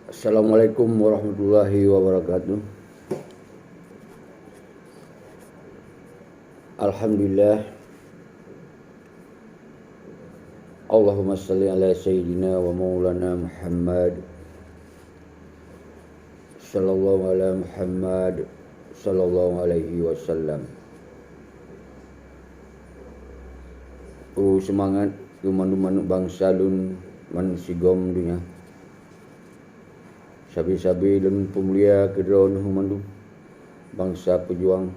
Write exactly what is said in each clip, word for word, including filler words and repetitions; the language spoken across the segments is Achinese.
Assalamualaikum warahmatullahi wabarakatuh. Alhamdulillah. Allahumma salli ala sayyidina wa maulana Muhammad. Sallallahu ala Muhammad. Sallallahu alaihi wasallam. Peue seumangat keu mandum-mandum bansa lôn ban sigom donya. Sabe-sabe lôn peumulia keu droeneuh mandum, bansa peujuang,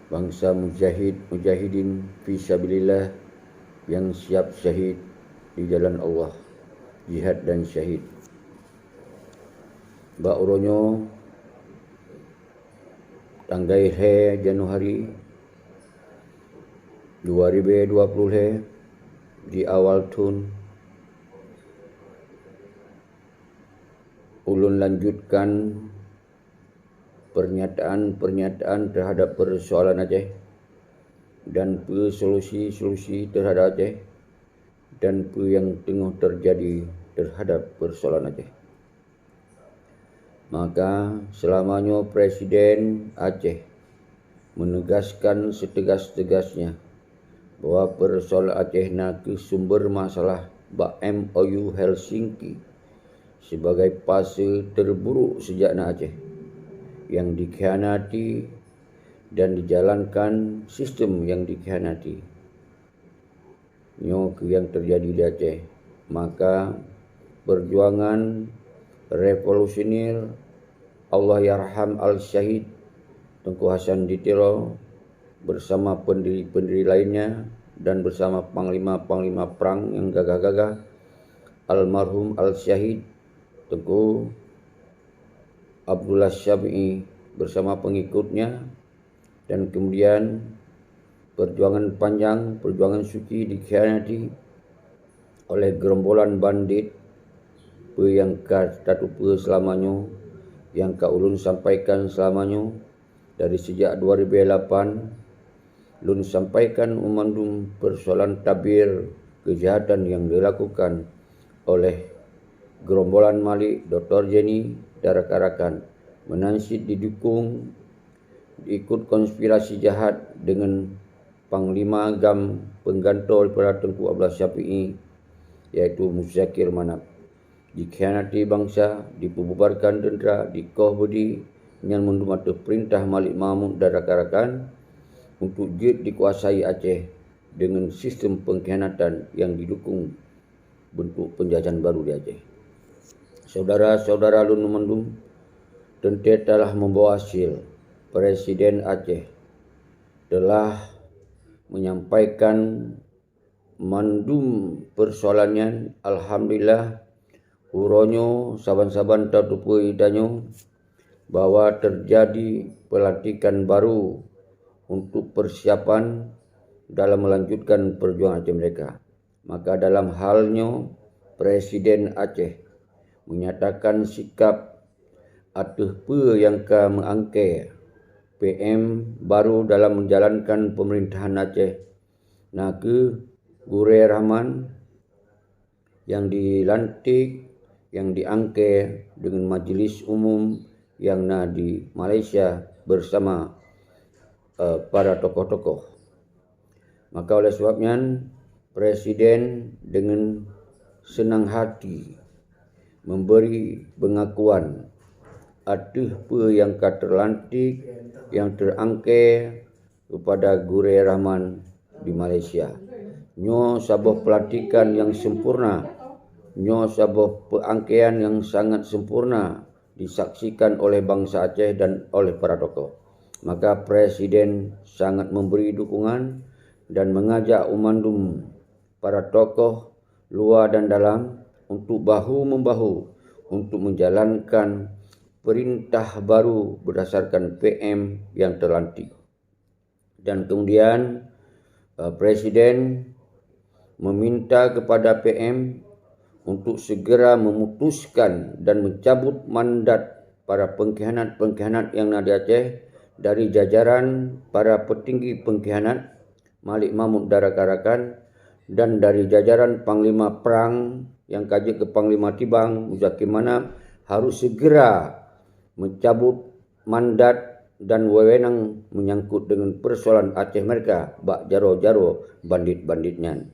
bansa mujahid, mujahidin fi sabilillah nyang siap syahid di jalan Allah, jihad dan syahid. Bak uroe nyoe, tanggai lhèe Januari dua ribu dua puluh lhèe, di awal thôn, ulôn lanjutkan pernyataan-pernyataan terhadap persoalan Aceh dan peue solusi-solusi terhadap Aceh dan peue nyang teungoh terjadi terhadap persoalan Aceh. Maka, seulama nyoe Presiden Aceh menegaskan setegas-tegasnya bahwa persoalan Aceh na kheueh sumber masalah bak M O U Helsinki sebagai fase terburuk sejak na Aceh, nyang dikhianati dan dijalankan sistem nyang dikhianati. Nyoe kheueh nyang teujadi di Aceh. Maka, peujuangan revolusionir Allahyarham Al-Syahid Teungku Hasan di Tiro bersama pendiri-pendiri lainnya dan bersama panglima-panglima prang nyang gagah-gagah, almarhum Al-Syahid Teungku Abdullah Syafi'i bersama pengikutnya, dan kemudian perjuangan panjang, perjuangan suci dikhianati oleh gerombolan bandit, peue nyang ka tatupeue seulama nyoe, nyang ka ulôn sampaikan seulama nyoe, dari sejak dua ribu lapan, lôn sampaikan u mandum persoalan tabir keujahatan nyang dilakukan oleh gerombolan Malik, Doktor Jenny, dan rakan-rakan, meunan cit didukung, diikut konspirasi jahat deungon panglima GAM penggantoe daripada Teungku Abdullah Syafi'i, yaitu Muzakir Manaf. Dikhianati bansa, dipeububarkan teuntra, dikoh beudi, nyan mandum ateueh peurintah Malik Mahmud dan rakan-rakan, untuk jeuet dikuasai Aceh deungon sistem pengkhianatan nyang didukung bentuk penjajahan baru di Aceh. Saudara-saudara lôn mandum, teuntèe telah membawa hasil. Presiden Aceh telah menyampaikan mandum persoalan nyan. Alhamdulillah, uroe nyoe saban-saban tateupeue tanyoe bahwa terjadi pelantikan baru untuk persiapan dalam melanjutkan perjuangan Aceh Merdeka. Maka dalam hal nyoe, Presiden Aceh menyatakan sikap ateueh peue nyang ka meuangkée P M baru dalam menjalankan pemerintahan Aceh, na kheueh Gurée Rahman nyang dilantik, nyang diangkée deungon majelis umum nyang na di Malaysia bersama, eh, para tokoh-tokoh. Maka oleh sebab nyan, Presiden deungon seunang hati memberi pengakuan ateueh peue nyang ka teulantik, nyang teuangkée keupada Gurée Rahman di Malaysia. Nyoe saboh pelantikan nyang sempurna. Nyoe saboh peuangkaian nyang sangat sempurna disaksikan oleh bansa Aceh dan oleh para tokoh. Maka Presiden sangat memberi dukungan dan mengajak u mandum para tokoh luwa dan dalam untuk bahu-membahu untuk menjalankan perintah baru berdasarkan P M nyang teulantik. Dan kemudian, eh, Presiden meminta kepada P M untuk segera memutuskan dan mencabut mandat para pengkhianat-pengkhianat nyang na di Aceh dari jajaran para petinggi pengkhianat Malik Mahmud dan rakan-rakan, dan dari jajaran panglima prang nyang ka jeuet keu panglima tibang, Muzakir Manaf, harus segera mencabut mandat dan wewenang menyangkut dengan persoalan Aceh Merdeka bak jaroe-jaroe bandit-bandit nyan.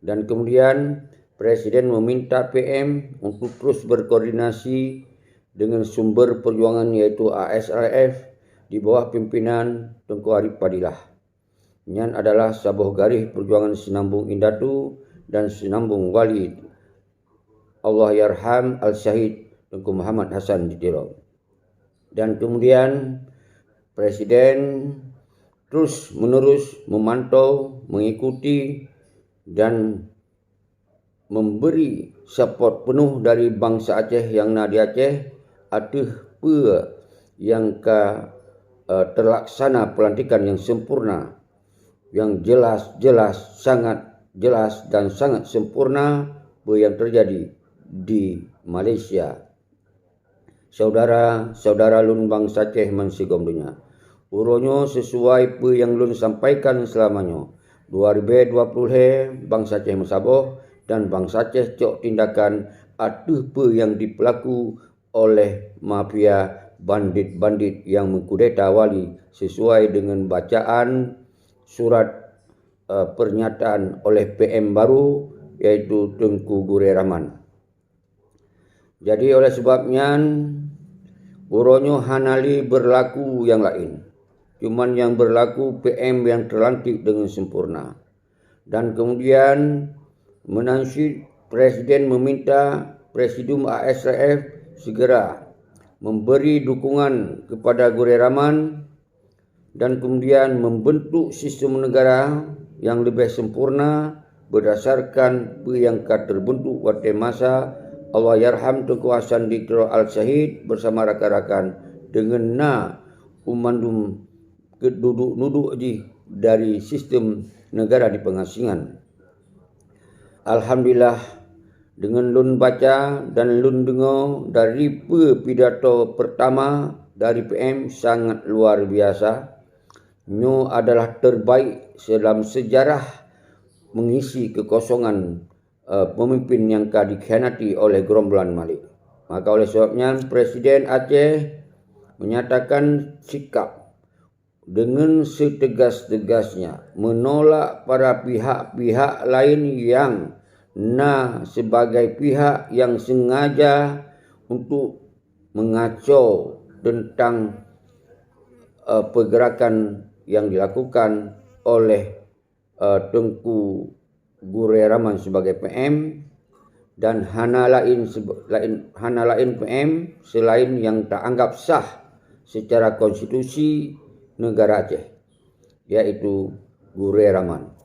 Dan kemudian, Presiden meminta P M untuk terus berkoordinasi dengan sumber perjuangan, yaitu A S R F, di bawah pimpinan Teungku Arif Fadilah. Nyan adalah saboh garéh perjuangan Sinambong Indatu dan Sinambong Wali, Allahyarham Al-Syahid Teungku Muhammad Hasan di Tiro. Dan kemudian, Presiden terus menerus memantau, mengikuti, dan memberi support penuh dari bansa Aceh nyang na di Aceh ateueh peue nyang ka, eh, terlaksana pelantikan nyang sempurna, nyang jelas-jelas, sangat jelas dan sangat sempurna peue nyang terjadi di Malaysia. Saudara-saudara lôn bansa Aceh bansigom donya, uroe nyoe sisuai peue nyang lôn sampaikan seulama nyoe, dua ribée dua ploh lhée bansa Aceh meusaboh dan bansa Aceh cok tindakan ateueh peue nyang dipeulaku oleh mafia bandit-bandit nyang meukudeta wali sisuai deungon bacaan surat, eh, pernyataan oleh P M baru, yaitu Teungku Gurée Rahman. Jadi, oleh sebab nyan, uroe nyoe hana lé beurlaku nyang laén. Cuman nyang beurlaku P M nyang teulantik deungon sempurna. Dan kemudian, meunan cit Presiden meminta Presidium A S R F segera memberi dukungan kepada Gurée Rahman dan kemudian membentuk sistem negara yang lebih sempurna berdasarkan peue nyang ka terbentuk watée masa Allahyarham Teungku Hasan di Tiro Al-Syahid bersama rakan-rakan deungon na u mandum keududuk-nuduk jih dari sistem negara di pengasingan. Alhamdulillah, deungon lôn baca dan lôn deungoe dari peue pidato pertama dari P M sangat luar biasa. Nyoe adalah terbaik dalam sejarah mengisi kekosongan, eh, pemimpin nyang ka dikhianati oleh gerombolan Malik. Maka oleh sebab nyan, Presiden Aceh menyatakan sikap dengan setegas-tegasnya menolak pada pihak-pihak lain yang na sebagai pihak yang sengaja untuk mengacau tentang, eh, pergerakan yang dilakukan oleh, eh, Teungku Gurée Rahman sebagai P M dan hana laén seb-, laén, hana laén P M selain yang taanggap sah secara konstitusi negara Aceh, yaitu Gurée Rahman.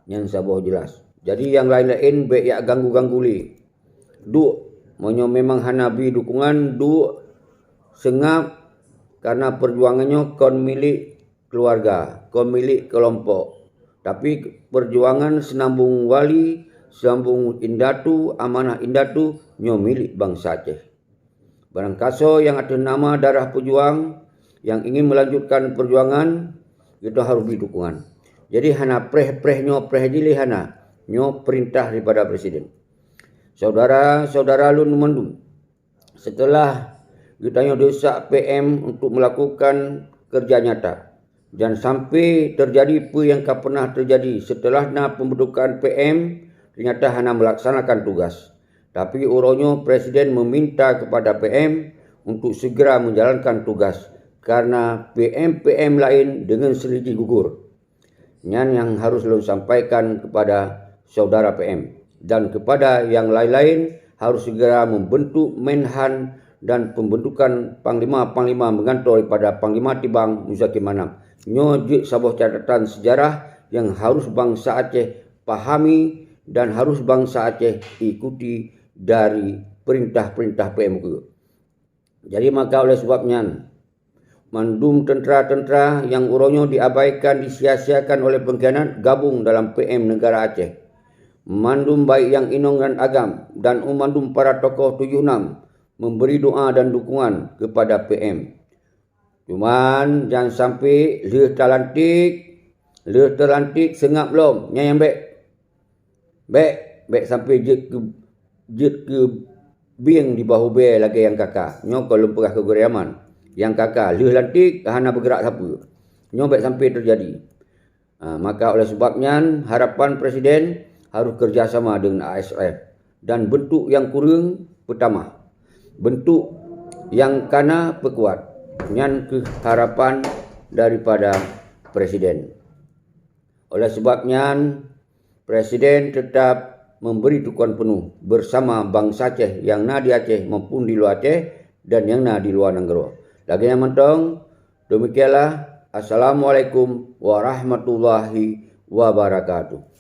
Nyan saboh jelas. Jadi, nyang laén-laén bék jak ganggu-ganggu lé. Duek, meunyoe memang hana bri dukungan, duek seungab, karena perjuangan nyoe kon milék keuluwarga, kon milék keulompok. Tapi perjuangan Sinambong Wali, Sinambong Indatu, amanah Indatu nyoe milék bansa Aceh. Barangkasoe nyang ateueh nama darah peujuang nyang ingin melanjutkan perjuangan, geutanyoe harôh bri dukungan. Jadi hana preh-preh nyoe preh jih lé hana. Nyoe peurintah daripada Presiden. Saudara-saudara lôn mandum, seuteulah geutanyoe desak P M untuk meulakukan keureuja nyata, jan sampai teujadi peue nyang ka peunah teujadi seuteulah na peumbentukan P M teunyata hana meulaksanakan tugas. Tapi uroe nyoe Presiden meuminta keupada P M untuk segera meujalankan tugas, kareuna P M-P M laén deungon seulidih gugur. Nyan nyang harôh lôn sampaikan keupada saudara P M dan keupada nyang laén-laén harôh segera meubeuntuk Menhan dan peumbeuntukan panglima-panglima meugantoe daripada Panglima Tibang Muzakir Manaf. Nyoe jeuet saboh catatan seujarah nyang harôh bansa Aceh pahami dan harôh bansa Aceh ikuti dari peurintah-peurintah P M keuh. Jadi maka oleh sebab nyan, mandum teuntra-teuntra nyang uroe nyoe diabaikan, disia-siakan oleh peungkhianat gabong dalam P M Neugara Aceh. Mandum baik nyang inong dan agam dan u mandum para tokoh tujoh nam memberi doa dan dukungan keupada P M. Cuman jan sampai lheueh talantik, lheueh talantik seungab lom, nyan nyang bék. Bék, bék sampai jeuet keu, jeuet keu bieng di bahu bèe lagèe nyang ka-ka. Nyoe kon lôn peugah keu gurèe Yaman. Nyang ka-ka lheueh lantik hana beugrak sapeue. Nyoe bèk sampai teujadi. Ha, maka oleh sebab nyan, harapan Presiden harôh kerjasama deungon A S F dan beuntuk nyang kureueng peutamah, beuntuk nyang kana peukuat. Nyan keuh harapan daripada Presiden. Oleh sebab nyan, Presiden teutap memberi dukungan penuh bersama bansa Aceh nyang na di Aceh maupun di luwa Aceh dan nyang na di luwa nanggroe. Lagèe nyan mantong, demikianlah. Assalamualaikum warahmatullahi wabarakatuh.